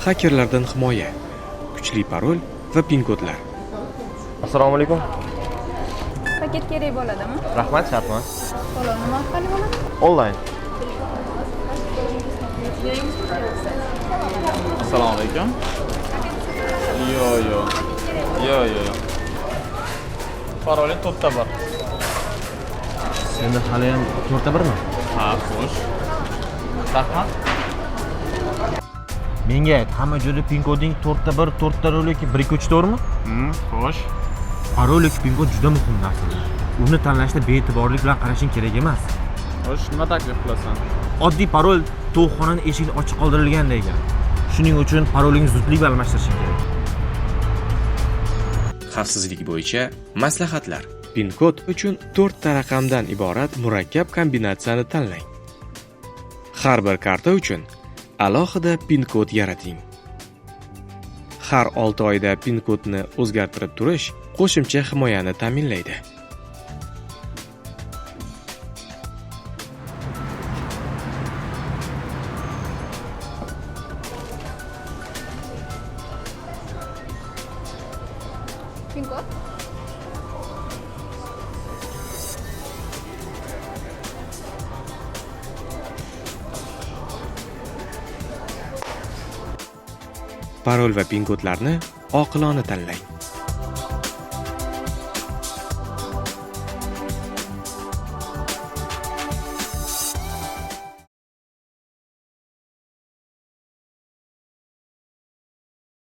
Xakerlardan himoya, kuchli parol va pin kodlar. Assalomu alaykum. Paket kerak bo'ladimi? Rahmat, shart emas. To'lov nima orqali bo'ladi? Onlayn. Assalomu alaykum. Yo, yo. Yo, yo, yo. Paroli 4 ta 1. Senda hali ham 4 ta 1 mi? Ha, xo'sh. Rahmat. Menga ayt, hamma joyda pin koding 4 ta 1, 4 ta 0 yoki 1 2 3 to'g'rimi? Xo'sh. Parol yoki pin kod juda muhim narsalar. Uni tanlashda bee'tiborlik bilan qarashing kerak emas. Xo'sh, nima taklif qilasan? Oddiy parol tovuqxonani eshigini ochiq qoldirilganday gap. Shuning uchun parolingni zudlik bilan almashtirishing kerak. Xavfsizlik bo'yicha maslahatlar. Pin kod uchun 4 ta raqamdan iborat murakkab kombinatsiyani tanlang. Har bir karta uchun alohida pin kod yarating. Har 6 oyda pin kodni o'zgartirib turish qo'shimcha himoyani ta'minlaydi. Pin kod? Parol va pin kodlarni oqilona tanlang.